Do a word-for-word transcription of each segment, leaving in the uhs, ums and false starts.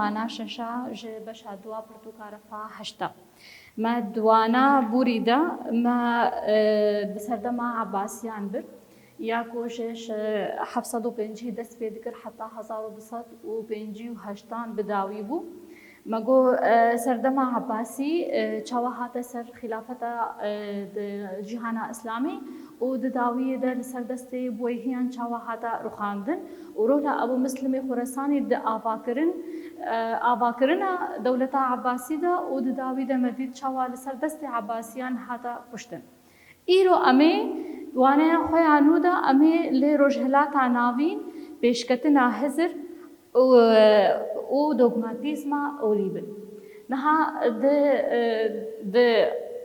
Ana şeşa ji beşa dua pirtûka refa heşta. Me di wana borî de me, e, di serdema Ebasiyan bir, ya ku ji, ji heft sed û pêncî dest pê dikir heta hezar û du sed û pêncî û heştan bi dawî bû. Me got, e, serdema Ebasî, e, çawa hate ser xilafeta, e, di cîhana Îslamî û di dawiyê de li ser destê Buweyhiyan çawa hate rûxandin û rola Ebû Muslimê Xuresanî di avakirin, e, avakirina dewleta Ebasî de û di dawî de me dît çawa li ser destê Ebasiyan hate kuştin. Îro em ê waneya xwe ya nû de em ê lê Rojhilata Navîn, pêşketina Hizir û, û dogmatîzma olî bin. Niha di, di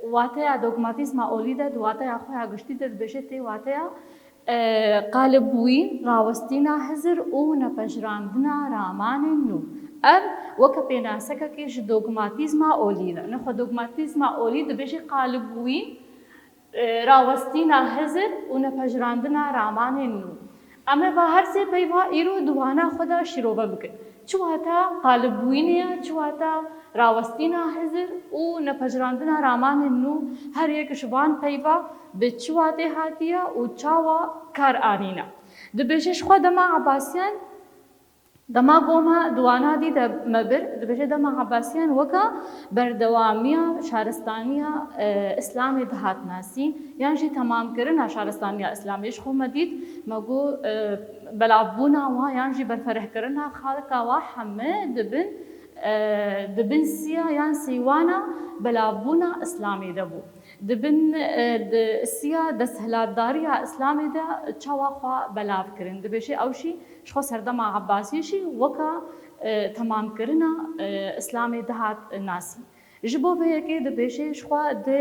wateya dogmatîzma olî de, di wateya xwe ya giştî de dibêje tê wateya, e, qalibbûyîn, rawestîna Hizir û nepejirandina ramanên nû. Ev weke pênasekekê ji dogmatîzma olî de. Nexwe dogmatîzma olî dibêje qalibbûyîn, e, rawestîna Hizir û nepejirandina ramanên nû. Em ê va her sê peyva îro di wana xwe de şîrove bikin. Çi wata qalibbûyînê ye, çi wata rawestîna Hizir û nepejirandina ramanên nû, her yek ji van peyva bi çi watê hatiye û çawa kar anîne. Dibêje ji xwe dema Ebasiyan, dema ku me di wana dî de me bir, dibêje dema Ebasiyan weke berdewamiya şaristaniya, e, Îslamê dihat nasîn, yan jî temamkirina şaristaniya Îslamê. Ji xwe me dît, me got, e, belavbûna wan yan jî berferehkirina xalika wan heme di bin, e, di bin siya yan sîwana belavbûna Îslamê de bû. Di bin, e, di siya desthilatdariya Îslamê de çawa xwe belav kirin. Dibêje ew jî ji xwe serdema Ebasî jî weke, e, temamkirina, e, Îslamê dihat nasîn. Ji bo vê yekê dibêje ji xwe di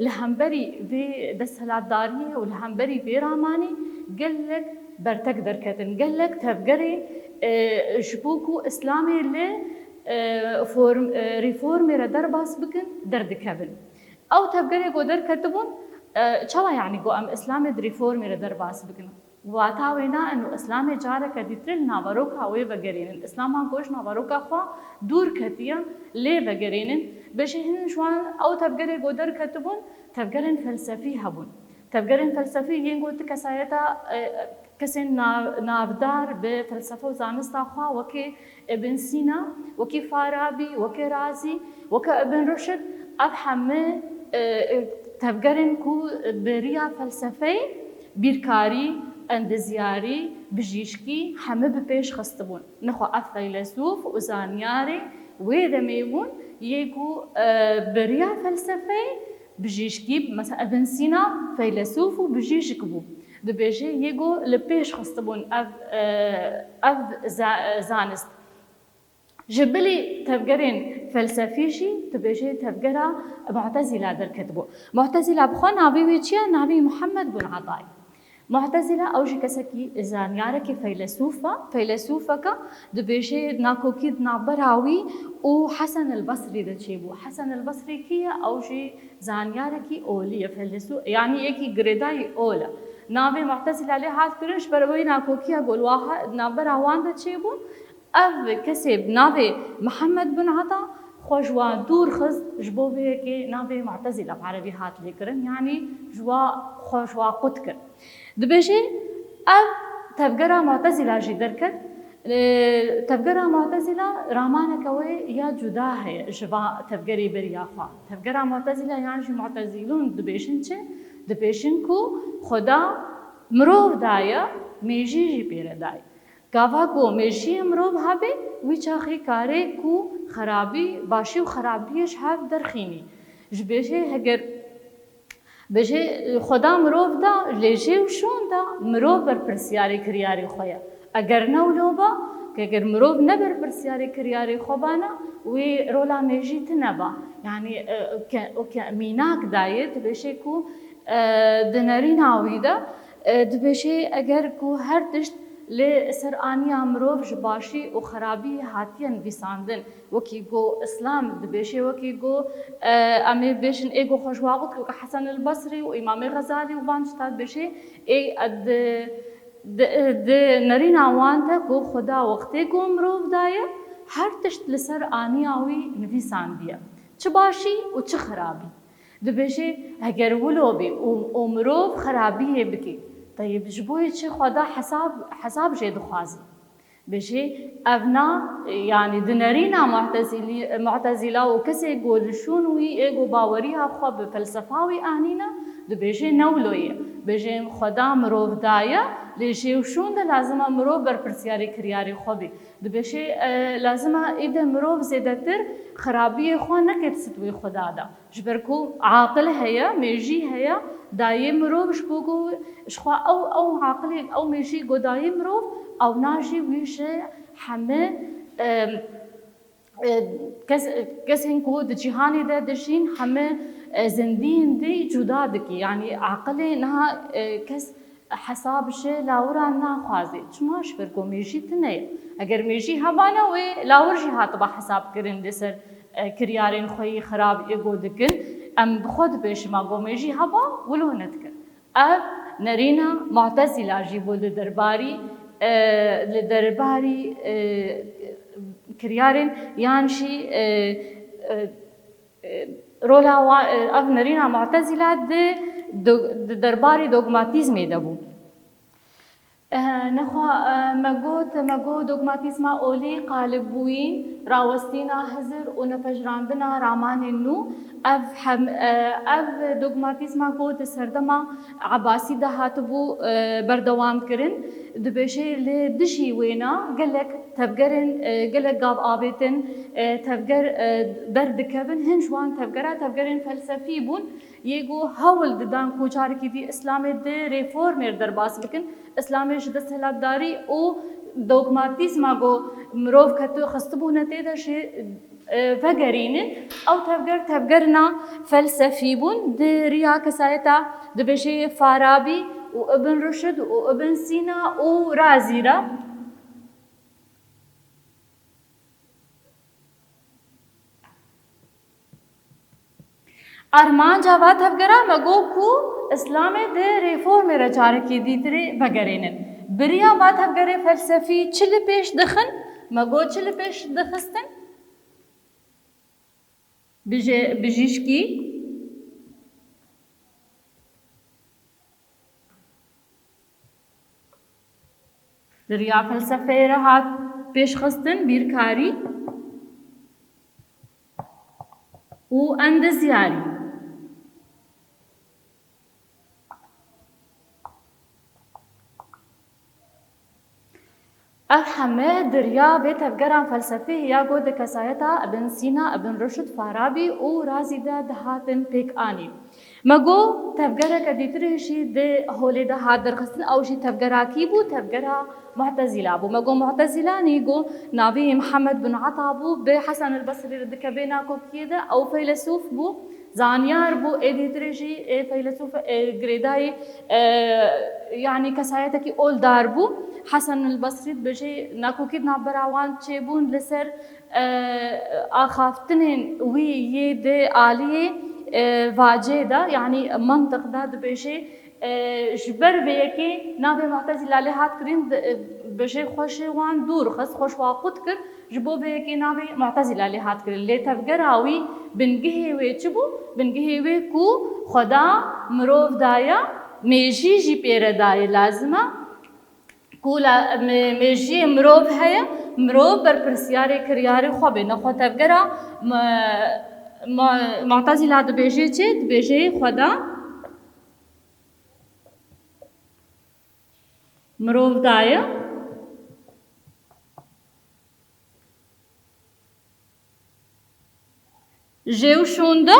li hemberî vê desthilatdariyê û li hemberî vê ramanî gelek bertek derketin, gelek tevgerê, e, ji bo ku Îslamê li, e, form-, e, reformê re derbas bikin, derdikevin. Ew tevgerê ku derketibûn, e, çawa, yanî ku em Îslamê di reformê re derbas bikin? Wata wê ne eno Îslamê careke dîtir li naveroka wê vegerênin. Îslama ku ji naveroka xwe dûr ketiye, lê vegerênin. Beşê hin ji wan ew tevgerê ku derketibûn, tevgerên felsefî hebûn. Tevgerên felsefî yên ku ti kesayeta, e, kesên na-, navdar bi felsefe û zanista xwe wekî Ibn Sîna, wekî Farabî, wekî Razî, wekî Ibn Ruşd, ev hemû, e, e, tevgerên ku bi riya felsefeyê, bîrkarî, endizyarî, bijîşkî hemû bi pêş xistibûn. Nexwe ev feylesûf û zanyarê wê demê bûn, yê ku, e, bi riya felsefeyê, bijîşkî, mesela Ibn Sîna feylesûf û bijîşk bû. Dibêje yê ku li pêş xistibûn ev, e, ev za-, e, zanist. Ji bilî tevgerên felsefî jî dibêje tevgera Mu'tezîla derketibû. Mu'tezîla bi xwe navê wê çi ye? Navê Muhammed bin Ata ye. Mu'tezîla ew jî kesekî zanyarekî feylesûf e. Feylesûfeke dibêje nakokî di navbera wî û Hesen el Basrî de çêbû. Hesen el Basrî kî ye? Ew jî zanyarekî olî ye, feylesûf, yanî yekî girêdayî ol e. Navê Mu'tezîla lê hat kirin ji ber wê nakokiya ku li wa ha-, navbera wan de çêbû. Ev kesê bi navê Mihemed bin Ata xwe ji wan dûr xist, ji bo vê yekê navê Mu'tezîle bi erebî hat lêkirin, yanî ji wa xwe ji wa qut kir. Dibêje, ev tevgera Mu'tezîla jî derket. Lê tevgera Mu'tezîla ramaneke wê ya cuda heye ji va tevgerê beriya xwe. Tevgera Mu'tezîla yan jî Mu'tezîlûn dibêjin çi? Dibêjin ku Xweda mirov daye, mêjî jî pê re daye. Gava ku mêjiyê mirov hebe, wî çaxê kare ku xerabî, başî û xerabiyê ji hev derxînî. Ji bêjê heger bêjê Xweda mirov da, lê jê û şûn da, mirov berpirsiyarê kiryarê xwe ye. Eger ne wilo ba, ku eger mirov ne berpirsiyarê kiryarê xwe bana, wê rola mêjî tine ba. Yanî, e, ke, o ke mînak dayê, dibêjê ku, e, di nerîna wî de, e, dibêjê eger ku her tişt li ser aniya mirov ji başî û xerabî hatiye nivîsandin, wekî ku Îslam dibêjê, wekî ku, e, em ê bêjin ê ku xwe ji wa qut, weke Hesen el Basrî û Îmamê Xezalî û van tişta dibêjê, ê, e, di, di, di nerîna wan de ku Xweda wextê ku mirov daye, Her tişt li ser aniya wî nivîsandiye. Çi başî û çi xirabî. Dibêje, heger wilo bî û, û mirov xirabiyê bike, teyb ji bo yê çi Xweda hesab, hesab jê dixwaze. Bêje, ev na, yanî di nerîna Mu'tezilî-, Mu'tezîla û kesê ku li şûn wî ê ku baweriya xwe bi felsefa wî anîne, dibêje ne wilo ye. Bêje, Xweda mirov daye, lê jê û şûn de lazim e mirov berpirsiyarê kiryarê xwe bî. Dibêje, e, lazim e îde mirov zêdetir xirabiyê xwe neke di stûyê Xweda de. Ji ber ku aqil heye, mêjî heye, dayê mirov ji bo ku ji xwe ew, ew aqilê, ew mêjî ku dayê mirov, ewna jî wî ji heme, e, e, kes, kesên ku di cîhanê de dijîn, heme, e, zindiyên dî cuda dikî. Yanî aqilê niha, e, kes hesab ji lawiran naxwaze. Çima? Ji ber ku mêjî tune ye. Eger mêjî hebana wê lawir jî hatiba hesab kirin li ser, e, kiryarên xwe yî xirab ê ku dikin. Em bi xwe dibêjin ma ku mêjî heba wilo nedikir. Ev nerîna Mu'tezîla jî bû li derbarî, e, li derbarî, e, kiryarên yan jî, e, e, e, rola wa, e, ev nerîna Mu'tezîla di, do-, di derbarî dogmatîzmê de bû. E, nexwe, e, me got, me got dogmatîzma olî qalibbûyî, rawestîna Hizir û nepejirandina ramanên nû, ev hem, e, ev dogmatîzma ku di serdema Ebasî de hatibû, e, berdewam kirin, dibêje li dijî wêna gelek tevgerên, e, gelek gav avêtin, e, tevger, e, derdikevin, hin ji wan tevgera tevgerên felsefî bûn, yê ku hewl didan ku carekî dî Îslamê di reformê re derbas bikin, Îslamê ji desthilatdarî û dogmatîzma ku mirov ketu-, xistibûne tê de jî, e, vegerînin. Ew tevger, tevgerina felsefî bûn. Di riya kesayeta dibêje Farabî û Ibn Ruşd û Ibn Sîna û Razî re. Armanca va tevgera me got ku Îslamê di reformê re carekî dîtirê vegerênin. Bi riya va tevgerê felsefî çi li pêş dixin? Me got çi li pêş dixistin? Bije-, bijîşkî. Di riya felsefeyê re hat pêşxistin, bîrkarî û endezyarî. Ev heme di riya vê tevgeran felsefî ya ku di kesayeta Ibn Sîna, Ibn Ruşd, Farabî û Razî de dihatin pêk anîn. Me got, tevgereke dîtirê jî di holê de hat derxistin, ew jî tevgera kî bû? Tevgera Mu'tezîla bû. Me got, Mu'tezîlanî ku navê Mihemed bin Ata bû, bi Hesen el Besrî re dikeve nakokiyê de, ew feylesûf bû, zanyar bû, ê dîtirê jî, ê feylesûf, ê girêdayî, e, yanî kesayetekî oldar bû. Hesen el Besrî dibêje, nakokî di navbera wan çêbûn li ser e, axaftinên wî yê di aliyê, e, vacê de, yanî mantiq de dibêje, e, ji ber vê yekê navê Mu'tezîla lê hat kirin, di, e, bêje xwe ji wan dûr xist, xwe ji wan qut kir, ji bo vê yekê navê Mu'tezîla lê hat kirin. Lê tevgera wî, bingihê wê çi bû? Bingihê wê ku Xweda mirov daye, mêjî jî pê re daye, lazim e. Ku la-, me-, mêjiyê mirov heye, mirov berpirsiyarê kiryarê xwe bê. Nexwe tevgera me-, me-, Mu'tezîla dibêje çi? Dibêje Xweda mirov daye. Jê û şûnde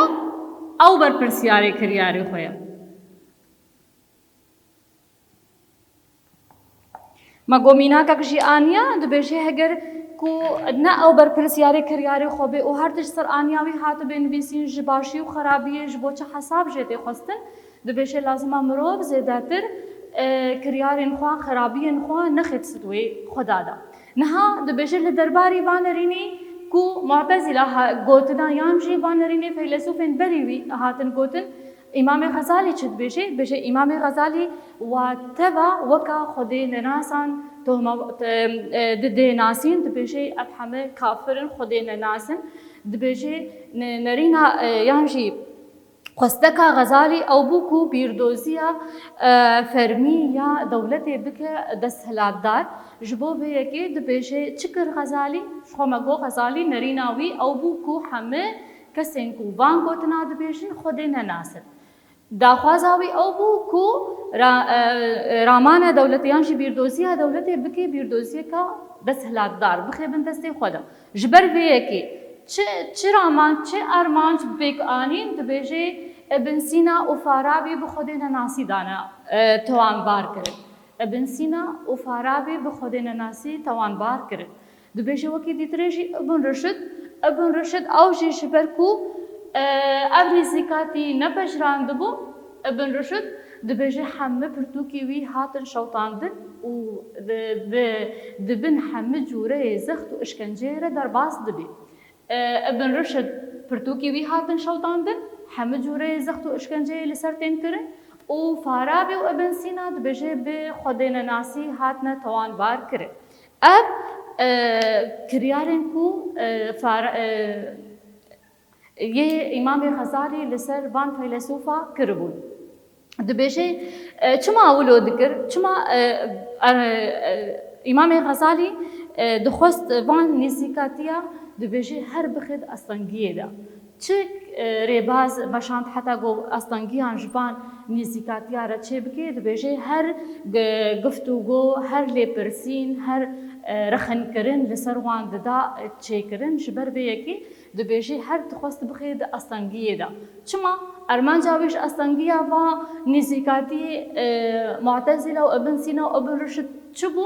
ew berpirsiyarê kiryarê xwe ye. Me got mînakek jî aniye, dibêje heger ku ne ew berpirsiyarê kiryarê xwe bê û her tişt ser aniya wî hatibe nivîsîn, ji başî û xerabiyê ji bo çi hesab jê tê xwestin, dibêje lazim e mirov zêdetir, e, kiryarên xwe, xerabiyên xwe nexê di stûyê Xweda de. Niha dibêje li derbarî van nerînî ku Mu'tezîla ha-, gotina yan jî van nerînê feylesûfên berî wî hatin gotin, Îmamê Xezalî çi dibêje? Dibêje Îmamê Xezalî wa teva weka Xwedê nenasan tohma, e, e, di dê nasîn, dibêje ev heme kafir in, Xwedê nenasin. Dibêje ne-, nerîna, e, yan jî xwesteka Xezalî ew bû ku bîrdoziya, e, fermî ya dewletê bike desthilatdar. Ji bo vê yekê dibêje çi kir Xezalî? Ji xwe me got Xezalî nerîna wî ew bû ku heme kesên ku van gotina dibêjin Xwedê nenasin. Daxwaza wî ew bû ku ra-, e, ramana dewletê yan jî bîrdoziya dewletê bike bîrdoziyeka desthilatdar, bixe bin destê xwe de. Ji ber vê yekê çi, çi raman, çi armanc bi pêk anîn, dibêje Ibn Sîna û Farabî bi Xwedê nenasî dane, e, tawanbar kirin. Ibn Sîna û Farabî bi Xwedê nenasî tawanbar kirin. Dibêje wekî dîtirê jî Ibn Rişd, Ibn Rişd ew jî ji ber ku, e, ev nêzîkatî nepejirandibû, Ibn Rişd dibêje hemî pirtûkî wî hatin şewitandin û di, di, di bin hemî cûreyê zext û işkenceyê re derbas dibî. E, Ibn Rişd pirtûkî wî hatin şewitandin, hemî cûreyê zext û işkenceyê li ser tên kirin û Farabî û Ibn Sîna dibêje bi Xwedê nenasî hatine tawanbar kirin. Ev, e, kiryarên ku, e, Fara-, e, yê Îmamê Xezalî li ser van feylesofa kiribûn. Dibêje, e, çima wilo dikir? Çima, e, e, e, Îmamê Xezalî, e, dixwest van nêzîkatiya, dibêje her bixêt astengiyê de. Çi, e, rêbaz veşand heta ku astengiyan ji van nêzîkatiya re çêbike, dibêje her gi-, giftûgo, her lêpirsîn, her, e, rexinkirin li ser wan dida, e, çêkirin. Ji ber vê yekê dibêje her dixwest bixe di astengiyê de. Çima? Armanca wî ji astengiya va nêzîkatiyê, e, Mu'tezîle û Ibn Sîna û Ibn Rişd çi bû?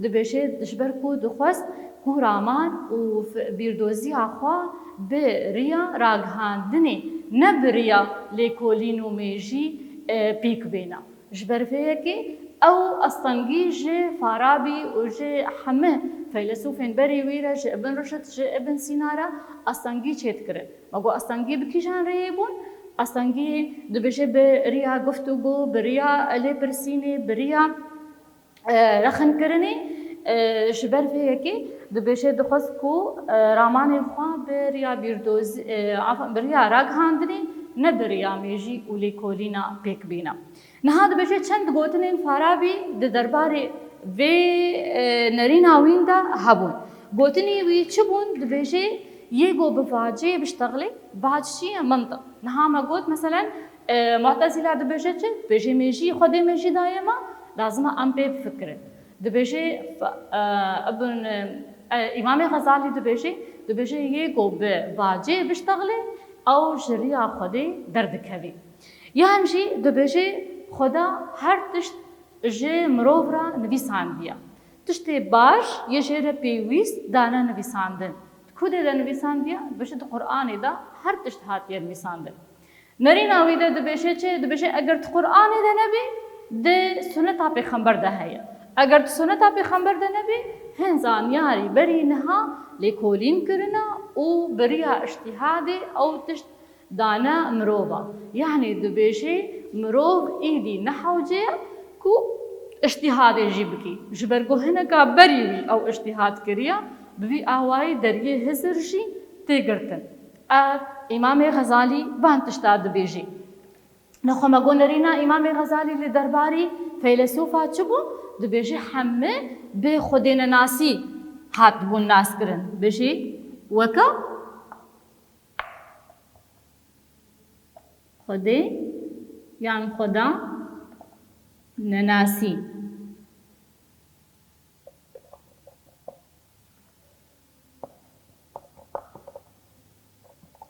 Dibêje ji ber ku dixwest ku raman û f-, bîrdoziya xwe bi riya ragihandinê, ne bi riya lêkolîn û mêjî, e, pêk bêne. Ji ber vê yekê ew astengî ji Farabî û ji hemî feylesûfên berî wî re, ji Ibn Rişd, ji Ibn Sîna re astengî çêdikirin. Me got astengî bi kîjan rêyê bûn? Astengî dibêje bi riya guftûgo, bi riya lêpirsînê, bi riya e, rexinkirinê, e, ji ber vê yekê dibêje dixwest ku, e, ramanên xwe bi riya bîrdoz-, e, afan, bi riya ragihandinê, ne bi riya mêjî û lêkolîna pêk bîne. Niha dibêje çend gotinên Farabî di derbarê vê, e, nerîna wîn de hebûn. Gotinî wî çi bûn? Dibêje yê go bi vacê biştexilê, vac çi ye? Mintiq. Niha me got, meselen, e, Mu'tezîla dibêje çi? Dibêje mêjî, Xwedê mêjî daye me, lazim e em pê bifikirin. Dibêje, f-, e, Ibn, e, Îmamê Xezalî dibêje, dibêje yê ku bi vacê biştexilê, ew ji riya Xwedê derdikevê. Yan jî dibêje Xweda her tişt ji mirov re nivîsandiye. Tiştê baş yê jê re pêwîst dane nivîsandin. Di ku dê de nivîsandiye? Dibêje di Qur'anê de her tişt hatiye nivîsandin. Nerîna wî de dibêje çi? Dibêje eger di Qur'anê de nebê, di suneta pêxember de heye. Eger di suneta pêxember de nebê, hin zanyarî berî niha lêkolîn kirine û bi riya îctîhadê ew tişt dane mirova. Yanî dibêje mirov êdî ne hewce ye ku îctîhadê jî bikî. Ji ber ku hineka berî wî ew îctîhad kiriye, bi vî awayî deriyê Hizir jî tê girtin. Ev Îmamê Xezalî van tişta dibêje. Nexwe me got nerîna Îmamê Xezalî li derbarî feylesofa çi bû? Dibêje hemî bi xwedênenasî hatibûn naskirin. Dibêje weke Xwedê yan xweda nenasî.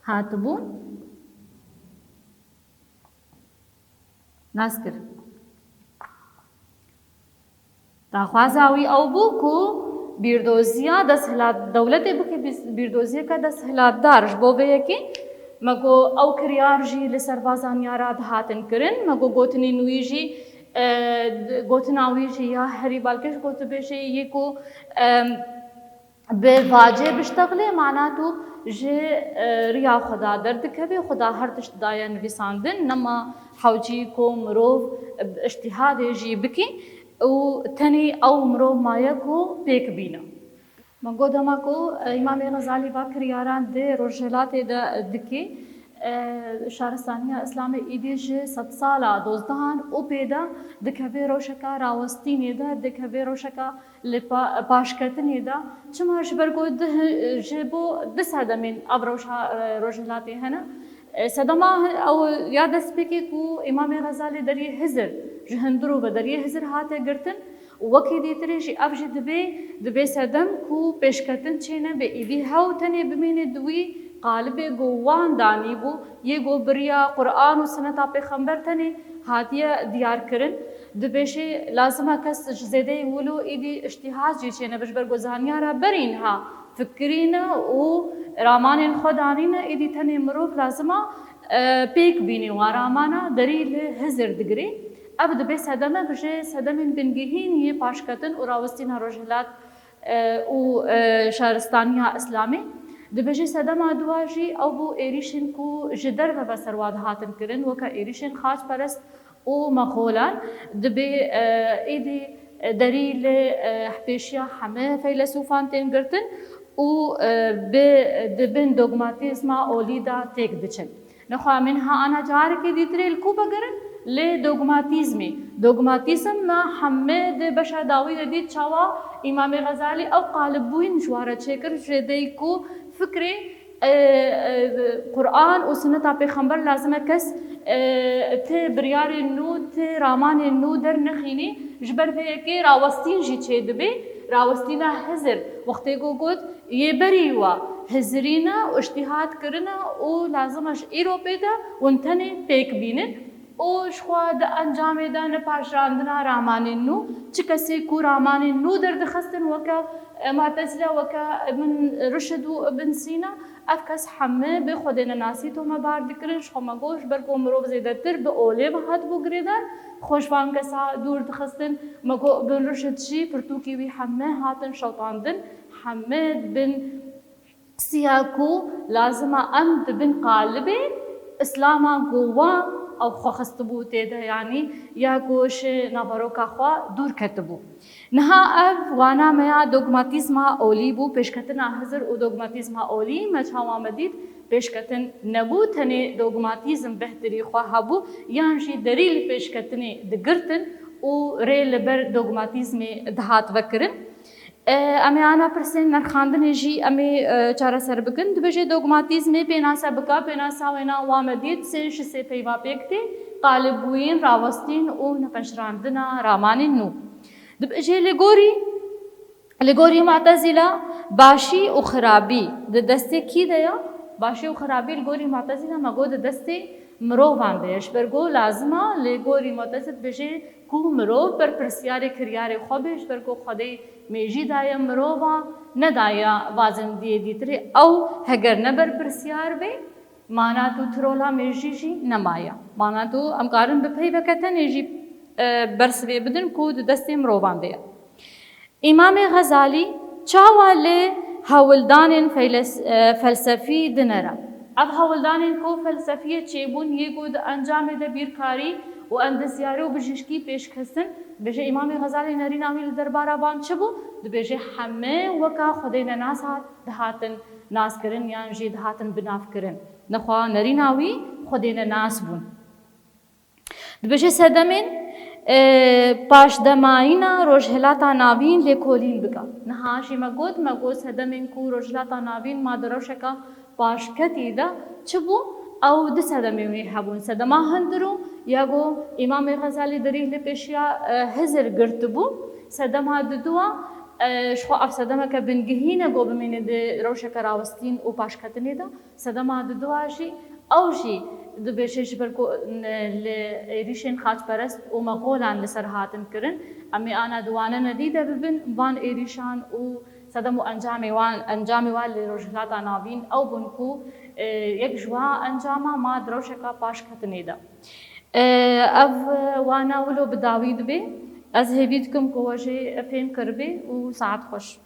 Hatibûn naskirin. Daxwaza wî ew bû ku bîrdoziya desthilat-, dewletê bike bîs-, bîrdoziyeke desthilatdar. Ji bo vê yekê me got ew kiryar jî li ser va zanyara dihatin kirin. Me got gotinên wî jî, e, d-, gotina wî jî ya herî balkêş got dibêje yê ku, em, bi vacê biştexilê, mana tu Ji, e, riya xwe da derdikeve, xwe da her tişt daye nivîsandin, nema hewcî ku mirov, e, îctîhadê jî bikî û tenê ew mirov maye ku pêk bîne. Me got dema ku, e, Îmamê Xezalî va kiryaran di rojhilatê de dikê, e, şaristaniya Îslamê êdî ji sedsala dozdehan û pê de dikeve rewşeka rawestînê de, dikeve rewşeka li pa-, paşketinê de. Çima? Ji ber ku di hi-, ji bo du sedemên ev rewşa, e, rojhilatê hene. E, sedema hi-, ew ya destpêkê ku Îmamê Xezalî deriyê Hizir, ji hundirû ve deriyê Hizir hate girtin û wekî dîtirê jî ev jî dibê, dibê sedem ku pêşketin çênebe, êdî hew tenê bimîne di wî qalibê ku wan danîbû, yê ku bi riya Quran û Sineta Pêxember tenê hatiye diyar kirin. Dibêje lazim e kes ji zêdeyî wilo êdî îctîhad jî çênebe, ji ber ku zanyara berî niha fikirî ne û ramanên xwe danîne, êdî tenê mirov lazim e, e, pêk bînî wan ramana derî li Hizir digirê. Ev dibe sedemek ji sedemên bingehîn yê paşketin û rawestîna rojhilat, e, û, e, şaristaniya Îslamê. Dibêje sedema dua jî ew bû êrîşên ku ji derve ve ser wa dihatin kirin, weke êrîşên xaçperest û mexolan. Dibê, e, êdî, e, derî li, e, pêşiya heme feylesûfan tên girtin û, e, bi, di bin dogmatîzma olî de têk diçin. Nexwe em ê niha ana carekê dîtirê li ku vegerin? Li dogmatîzmê. Dogmatîzm me heme di beşa dawî de dît çawa Îmamê Xezalî ew qalibûyîn ji wa re çêkir, ji dê ku fikrê, e, e, Quran û Sineta Pêxember lazim e kes, e, ti biryarên nû, ti ramanên nû dernexînî. Ji ber vê yekê rawestîn jî çêdibe. Rawestîna Hizir, wextê ku got, yê berî wa hizirîne û îctîhad kirine û lazim e ji îro pê de hûn tenê pêk bînin û ji xwe di encamê de ne paşrandina ramanên nû, çi kesê ku ramanên nû derdixistin weke, e, Mu'tezile, weke Ibn Rişd û Ibn Sîna, ev kes heme bi xwedênenasî tomebar dikirin. Ji xwe me got, ji ber ku mirov zêdetir bi olê ve hatibû girêdan, xwe ji van kesa dûr dixistin. Me got, Ibn Rişd jî pirtûkê wî heme hatin şewitandin. Heme bin siya ku lazim e em di bin qalibê Îslama ku wan ew xwe xistibû tê de, yanî ya ku ji naveroka xwe dûr ketibû. Niha ev wana me ya dogmatîzma olî bû, pêşketina Hizir û dogmatîzma olî me çawa me dît, pêşketin nebû, tenê dogmatîzm behtirî xwe hebû, yan jî derî li pêşketinê digirtin û rê li ber dogmatîzmê dihat vekirin. E, em ê ana pirsên nerxandinê jî em ê, e, çareser bikin. Dibêje dogmatîzmê pênase bike, pênasa wêna wa me dît, sê ji sê peyva pêk tê, qalibûyîn, rawestîn û nepeşrandina ramanên nû. Dibêje li gorî, li gorî Mu'tezîla başî û xirabî di destê kî de ya? Başî û xirabî li gorî Mu'tezîla me got di destê mirovan de ye. Ji ber ku lazim e li gorî Mu'tezîl dibêje ku mirov berpirsiyarê kiryarê xwe be, ji ber ku Xwedê mêjî daye mirova, nedaye va zindiyê dîtirê. Ew heger ne berpirsiyar be, mana tu tirola mêjî jî nemaye. Mana tu em karin bi peyveke tenê jî, e, bersivê bidin ku di destê mirovan de ye. Îmamê Xezalî çawa li hewldanên feyles-, e, felsefî dinere? Ev hewldanên ku felsefiyê çêbûn, yê ku di encamê de bîrkarî û endezyarî û bijîşkî pêşkestin, dibêje Îmamê Xezalî nerîna wî li derbara van çi bû? Dibêje heme weka xwedênenas hat, dihatin naskirin yan jî dihatin binavkirin. Nexwe nerîna wî xwedênenas bûn. Dibêje sedemên, e, paşdemayîna Rojhilata Navîn lêkolîn bike. Niha jî me got, me got sedemên ku Rojhilata Navîn ma di rewşeka paşketî de çi bû, ew du sedemên wî hebûn. Sedema hundirû ya ku Îmamê Xezalî derî li pêşiya, e, Hizir girtibû. Sedema diduwa, e, ji xwe ev sedemeke bingehîn e ku bimîne di rewşeke rawestîn û paşketinê de. Sedema diduwa jî, ew jî dibêje ji ber ku, n-, li êrîşên xaçperest û mexolan li ser hatin kirin, em ê ana di wane nedî de bibin van êrîşan û sedem û encamê wan, encamê wan li Rojhilata Navîn ew bûn ku, e, yek ji wa encama ma di rewşeka paşketinê de. E, ev wana wilo bi dawî dibe. Ez hêvî dikim ku we jê fêm kiribê û saet xweş.